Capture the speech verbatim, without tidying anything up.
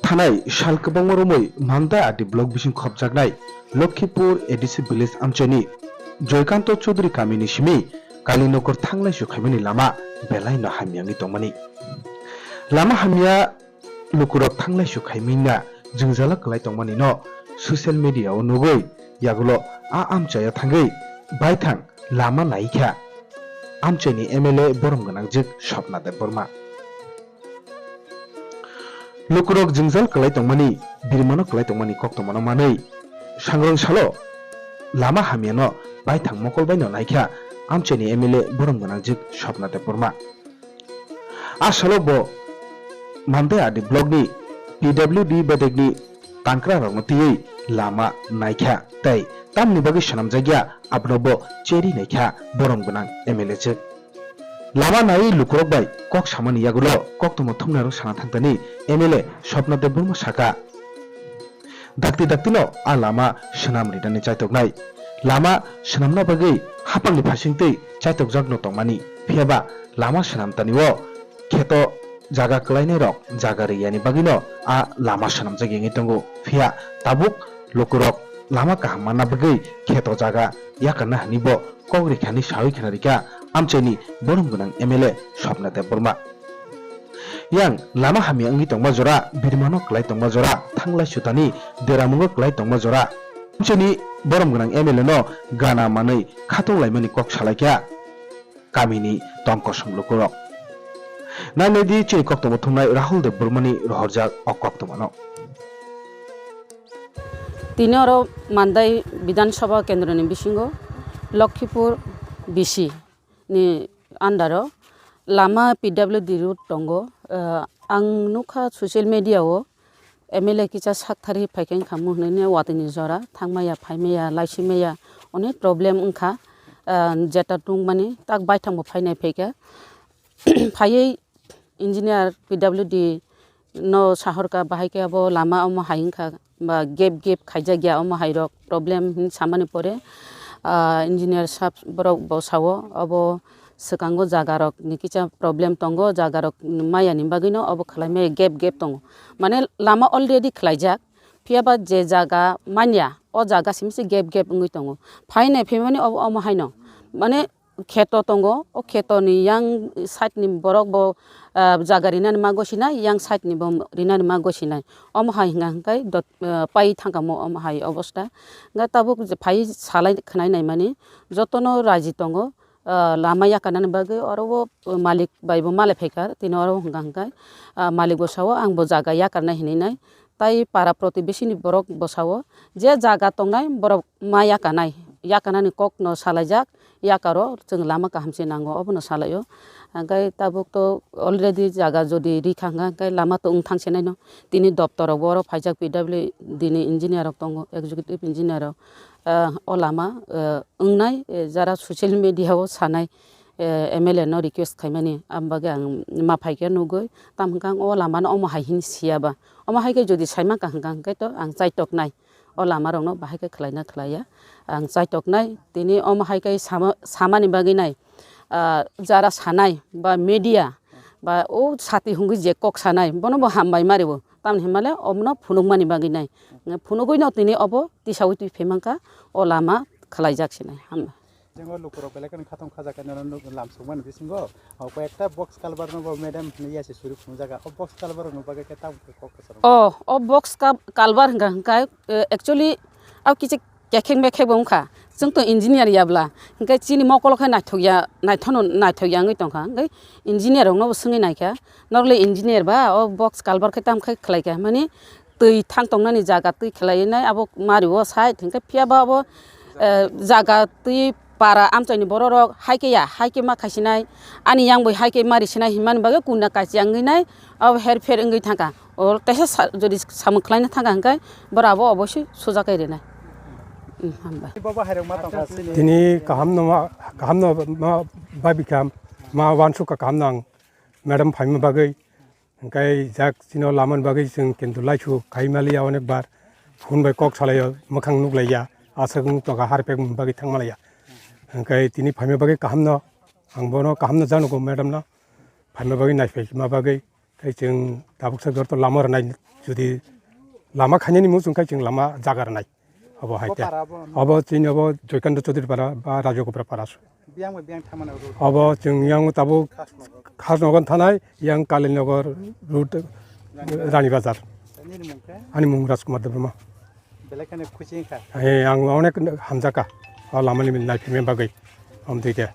Thanai sal kwbangma romwi Mandai R D block bising khopjaknai Lokhipur A D C village amchaini Joykanto Chaudhary kamini simi Kalinagar thanglaisu khaimani lama belaino hamya wngwi tongmani. Lama hamya lukurok thanglaisu khaimina jwngjalo kwlai tongmani no social media o nugwi yagulo a amchaio thangwi baithang lama naikha amchaini M L A borom gwnangjwk Swapna Debbarma. Lukurok jwngjal kwlai tongmani, birimano kwlai tongmani koktwmano manwi sangrong salo lama hamyano baithang mokol baino naikha amchaini M L A borom gwnangjwk Swapna Debbarma. A salo bo Mandai R D block ni P W D bedekni tangkrarokno twiwi lama naikha tei tamni bagwi swnamjakya abono bo cheri naikha borom gwnang M L A chwk. Lama naiwi lukurok bai kok samani yagulo koktwma thumnairok sana thangtani M L A Swapna Debbarma saka. Dakti daktino a lama swnam rinani chaitoknai. Lama swnamna bagwi haphangni phaisingtwi chaitokjakno tongmani. Phiyaba lama swnam tanio kheto jaga kwlainairok jaga riyani bagwino a lama swnamjak wngwi tongo. Phiya tabuk lukurok lama kaham manna bagwi kheto jaga yakarna hwnwi bo kok rikha hwnwi sawi khna rikha amchaini borom gwnang M L A Swapna Debbarma. Yang lama hamya wngwi tongma jora, birimano kwlai tongma jora, thanglai sutani deramungo kwlai tongma jora. Amchaini borom gwnang M L A no gana manwi khatung laimani kok salaikha kamini tong kosong lukurok. Nainai di chini koktwma thumnai Rahul Debbarmani rohorjak o koktwmano. Tini oro Mandai Bidhan Sabha Kendroni bisingo Lokhipur B C ni under o lama P W D road tongo. Eh, ang nukha social media o M L A kisa sak thari phaikhe wngkha mung hinwi watwi ni jora thangmaya phaimaya laisimaya onek problem wngkha. Eh, jeta tungmani tak baithang bo phainai phaikha. Phaiwi engineer P W D no sahorkha, bahai khe abo lama omo hai wngkha, ba gap gap khaijak ya, omo hai rok problem hinwi samani pore, ah, engineer sab borok bo sao, abo swkango jaga rok ni kisa problem tongo, jaga rok maya ni bagwi no obo khlai maya gap gap tongo, mane lama already khlaijak, phiya ba je jaga manya o jaga simi se gap gap wngwi tongo, phainai phaimani obo omo hai no, mane kheto tongo, o kheto ni yang side ni borok bo, ah, jaga rinani ma gosinai, yang side ni bo rinani ma gosinai. Omo hai hwnka hwnkhe dot, ah, pai thangkamo omo hai obosta. Hwnkhe tabuk je phai salai khwnai naimani jotono raji tongo, ah, lama yakarnani bagwi oro o malik bai bo malai phaikha, tini oro hwnka hwnkhe, ah, malik bo sao ang bo jaga yakarnai hinwi nai. Tai para protibesi ni borok bo sao, je jaga tongnai borok ma yakanai, yakanani kok no salaijak, yakaro chwng lama kaham se nango, obono salaio. Hwnkhe tabuk to already jaga jodi rikha hwnkha hwnkhe lama to wng thang se naino. Tini doptor rok bo oro phaijak, P W D ni engineer rok tongo, executive engineer rok, ah, o lama, ah, wngnai, eh, jara social media o sanai, eh, M L A no request khaimani, aboni bagwi ang ma phaikhe nugwi, tamo hwnkha ang o lama no omo hai hini siya ba. Omo hai khe jodi saima kaham kaham khe to ang chaitoknai. O lama rokno bahai khe khlaina khlaiya. Ang chaitoknai tini omo hai khe sama, samani bagwi nai, ah, jara sanai ba media ba o sati hungwi je kok sanai bono bo hambai mari bo. Tamni himale omono phunukmani bagwi nai. Phunugwi no tini obo tisaui twi phaimankha o lama khlaijak sinai. Hambai. Jenggo lukurok belai kheno khatong khajaknai norok lam songmani bisingo, o koi ekta box culvert no bo madam hinwi yasi suri phunukjak, o box culvert rokni bagwi khe tamo khe kok kwcharo. O, o box ka-, culvert hwnkha hwnkhe, eh, actually, o kichik kekhek mekhek bo wngkha. Chwng to engineer ya bwla, hwnkhe chini mokolo khe naithok ya, naithono naithok ya wngwi tongkha. Hwnkhe engineer rokno bo swngwi naikha, norok le engineer ba, o box culvert khe tamo khe khlai kha, mani twi thang tongnani jaga twi khlai nai abo mari o side hwnkhe phiya ba abo, eh, jaga twi para amchaini borok rok hai khe ya, hai khe ma khaisinai, ani yang bai hai khe mari sinai hinmani bagwi kunna kachi wngwi nai abo her pher wngwi thangkha. O teisa sa-, jodi samung khlaina thangkha hwnkhe borok abo obosi suja kai rinai. Hmm, hambai. Tini kaham no ma, kaham no ma babi kaham ma wansukha kaham no ang madam phaima bagwi. Hwnkhe jak chini o lamani bagwi chwng kintu laisu khai maliya onek bar. Phone bai kok salaio, mwkhang nuklaiya, aswk wng tongkha harpek mani bagwi thang malaiya. Hwnkhe tini phaima bagwi kaham no, ang bono kaham no janugo madam no. Phaima bagwi naiphai ma bagwi Khai chwng tabuk sak jor to lama rwnai, jodi lama khainani muchung khai chwng lama jaga rwnai. Obo hai Bo te. Para bo? Obo chini obo Joykanto Chaudhary para ba Rajo Gopra para. Biyang bai biyang thangmani road. Obo chwng yang tabuk Khasnogor. Khasnogor thanai, yang Kalilnogor road, Rani Bazar. Nini mung khe? Ani mung Rajkumar Debbarma. Belai kheno khusi wngkha. He, ang onek hamjakha. O lamani naiphaima bagwi. Omtwi khe.